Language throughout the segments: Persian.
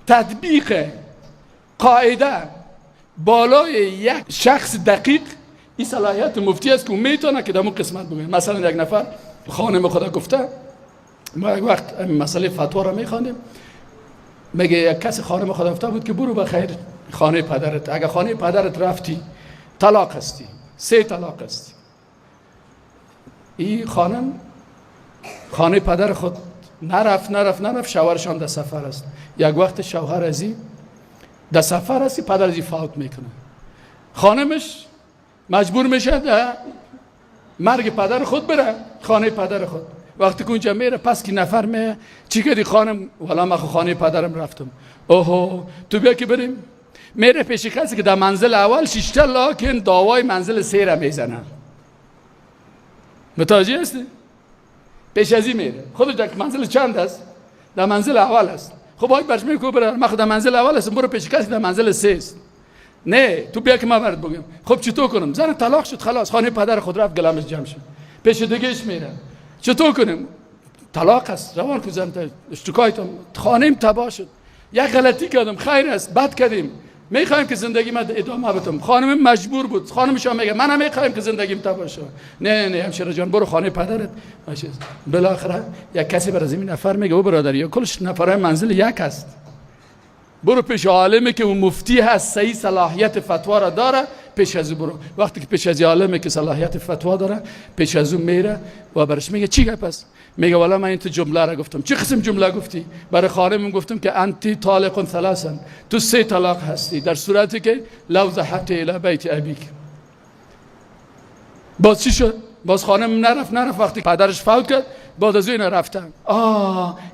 تطبیق قاعده بالای یک شخص دقیق، این صلاحیت مفتی است که میتونه که در اون قسمت بگه. مثلا یک نفر خانم خدا گفته، ما یک وقت مسئله فتوا را میخواندیم، میگه یک کسی خانم خدا گفته بود که برو بخیر خانه پدرت، اگر خانه پدرت رفتی طلاق هستی، 3 طلاق هستی. این خانم خانه پدر خود نرفت نرفت نرفت، شوهرشان در سفر است. یک وقت شوهر ازی در سفر هستی، پدر ازی فوت میکنه، خانمش مجبور میشه در مرگ پدر خود بره خانه پدر خود. وقتی که اونجا میره، پس کی نفر میه، چی کردی خانم؟ والا من خانه پدرم رفتم. اوهو، تو بیا که بریم. میره پیش کسی که در منزل اول شیشته، لکن دعوای منزل سه را میزنه. متوجه هستی؟ پیش از این میره، خودش در منزل چند است؟ در منزل اول است. خب آی برش میگه برادر، من خود در منزل اول هستم، برو پیش کسی در منزل سه است. نه تو بیا که من برات بگم. خب چطور کنم؟ زن طلاق شد، خلاص، خانه پدر خود رفت، گلمش جمع شد. پیش دیگهش میره، چطور کنیم؟ طلاق است، روان کو زن، اشتکایتم خانیم تباه شد، یک غلطی کردم، خیر است، بد کردیم، میخوایم که زندگی من ادامه بدم. خانم مجبور بود، خانمش هم میگه من هم میخوایم که زندگیم تباه شد. نه نه همشیره جان، برو خانه پدرت. بالاخره یک کسی بر از این نفر میگه او برادر، یا کلش نفرای منزل یک است، برو پیش عالمی که اون مفتی هست، صحیح صلاحیت فتوا را داره، پیش از او برو. وقتی که پیش از عالمی که صلاحیت فتوا داره پیش از او میره و برش میگه چی گپ است؟ میگه والا من این تو جمله را گفتم. چه قسم جمله گفتی؟ برای خانمم گفتم که انت طالق ثلاثا، تو 3 طلاق هستی، در صورتی که لو ذهبت الی بیت ابیک. باز چی شد؟ باز خانم نرفت نرفت، وقتی پدرش فوت کرد بعد از این رفتن.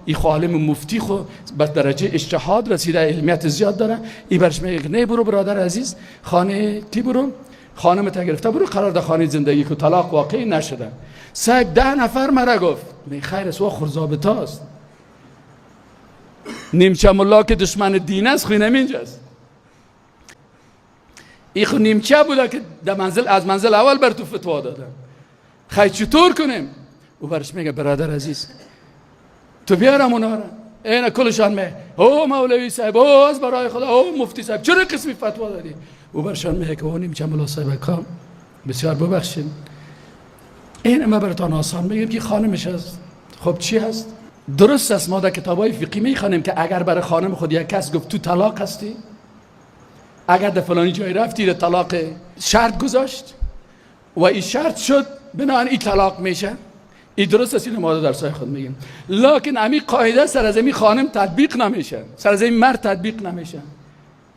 این عالم مفتی خو به درجه اجتهاد رسیده، علمیت زیاد داره. این برش میگه نه برو برادر عزیز، خانه کی برو؟ خانم تا گرفته برو، قرار در خانه زندگی که طلاق واقعی نشده. صاحب 10 نفر مرا گفت می خیر است، خرزابطه است. نیمچه ملا که دشمن دین است خو اینجاست. این خو نیمچه بوده که در منزل از منزل اول بر تو فتوا داده. خی چطور کنیم؟ او برش میگه برادر عزیز، تو بیارم اونا را، اینا کلشان می او مولوی صاحب، او از برای خدا، او مفتی صاحب، چرا قسمی فتوا دادی؟ او برشان میگه که او نیمچه ملا صاحب کام بسیار ببخشید، این ما براتان آسان میگم که خانمش هست. خب چی هست؟ درست است، ما در کتابای فقهی میخوانیم که اگر برای خانم خود یک کس گفت تو طلاق هستی، اگر در فلانی جای رفتی در طلاق شرط گذاشت و این شرط شد، بنابراین این طلاق میشه. این درست است، اینو ما در درسای خود میگیم. لکن امی قاعده سر از امی خانم تطبیق نمیشه، سر از این مرد تطبیق نمیشه.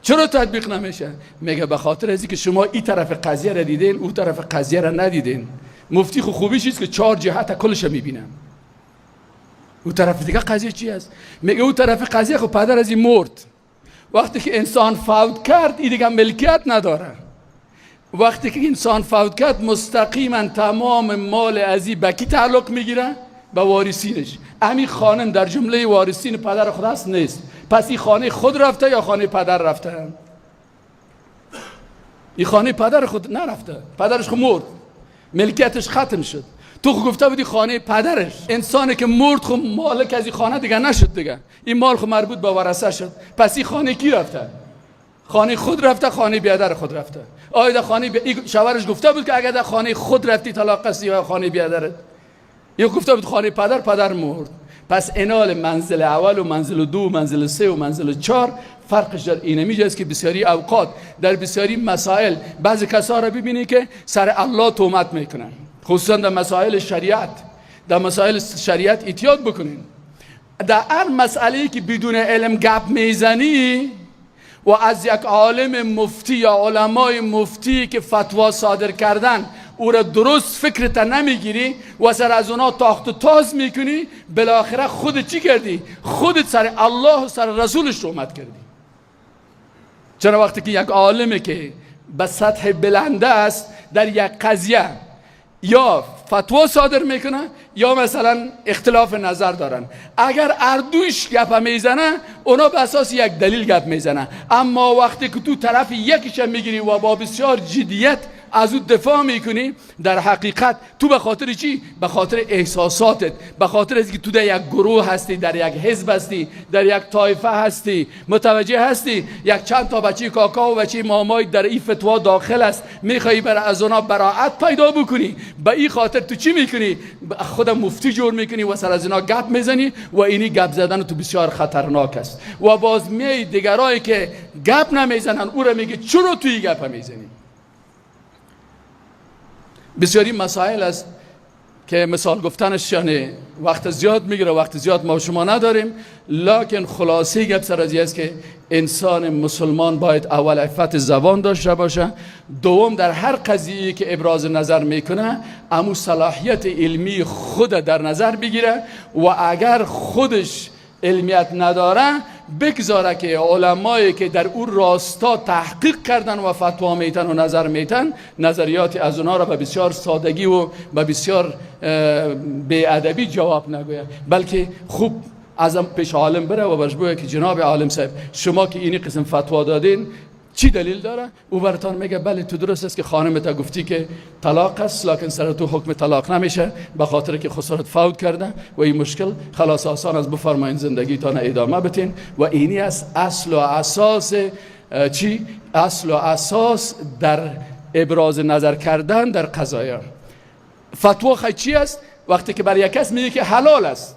چرا تطبیق نمیشه؟ میگه به خاطر از که شما این طرف قضیه را دیدین، او طرف قضیه را ندیدین. مفتی خو خوبیش چیست که 4 جهت کلش میبینه. او طرف دیگه قضیه چی است؟ میگه او طرف قضیه خو پدر از این مرد، وقتی که انسان فوت کرد این دیگه ملکیت نداره. وقتی که انسان فوت کرد مستقیما تمام مال ازی به کی تعلق میگیره؟ به وارثینش. امی خانم در جمله وارثین پدر خود هست؟ نیست. پس این خانه خود رفته یا خانه پدر رفته؟ این خانه پدر خود نرفته، پدرش خود مرد، ملکیتش ختم شد. تو خود گفته بودی خانه پدرش. انسانی که مرد خود مالک از این خانه دیگه نشد دیگه، این مال خود مربوط به ورثه شد. پس این خانه کی رفته؟ خانه خود رفته، خانه بیادر خود رفته. آیا در خانه شوهرش گفته بود که اگر در خانه خود رفتی طلاق هستی یا خانه بیادرت؟ یا گفته بود خانه پدر، پدر مرد. پس انال منزل اول و منزل دو و منزل سه و منزل 4 فرقش در اینمی است که بسیاری اوقات در بسیاری مسائل بعضی کسا را ببینی که سر الله تهمت میکنن، خصوصا در مسائل شریعت. در مسائل شریعت احتیاط بکنین. در هر مسئله که بدون علم گپ میزنی و از یک عالم مفتی یا علمای مفتی که فتوا صادر کردن او را درست فکرت نمیگیری و سر از اونا تاخت و تاز میکنی، بالاخره خودت چی کردی؟ خودت سر الله و سر رسولش تهمت کردی. چرا وقتی که یک عالمی که به سطح بلنده است در یک قضیه یا فتوا صادر میکنه یا مثلا اختلاف نظر دارن، اگر اردوش گپ میزنه اونا به اساس یک دلیل گپ میزنه، اما وقتی که تو طرف یکیش میگیری و با بسیار جدیت از او دفاع میکنی، در حقیقت تو به خاطر چی؟ به خاطر احساساتت، به خاطر از که تو در یک گروه هستی، در یک حزب هستی، در یک طایفه هستی، متوجه هستی؟ یک چند تا بچه کاکا و بچه مامای در این فتوا داخل است، میخوای بر از اونا براعت پیدا بکنی. به این خاطر تو چی میکنی؟ خود مفتی جور میکنی و سر از اینا گپ میزنی و اینی گپ زدن تو بسیار خطرناک است. و باز میای دیگرایی که گپ نمیزنن او را میگه چرا توی گپ میزنی؟ بسیاری مسائل است که مثال گفتنش یعنی وقت زیاد میگیره، وقت زیاد ما شما نداریم. لکن خلاصه گپ سر از است که انسان مسلمان باید اول عفت زبان داشته باشه، دوم در هر قضیه که ابراز نظر میکنه امو صلاحیت علمی خود در نظر بگیره و اگر خودش علمیت نداره بگذاره که علمایی که در او راستا تحقیق کردن و فتوا میتن و نظر میتن، نظریات از اونا را به بسیار سادگی و به بسیار بی‌ادبی جواب نگوید، بلکه خوب ازم پیش عالم بره و برش بگه که جناب عالم صاحب، شما که اینی قسم فتوا دادین چی دلیل داره؟ او براتان میگه بله تو درست است که خانم تا گفتی که طلاق است، لکن سر تو حکم طلاق نمیشه به خاطر که خسرت فوت کرده و این مشکل خلاص آسان است، بفرمایین زندگی تان ادامه بتین. و اینی است اصل و اساس چی؟ اصل و اساس در ابراز نظر کردن در قضایا. فتوا خی چی است؟ وقتی که برای یک کس میگه که حلال است،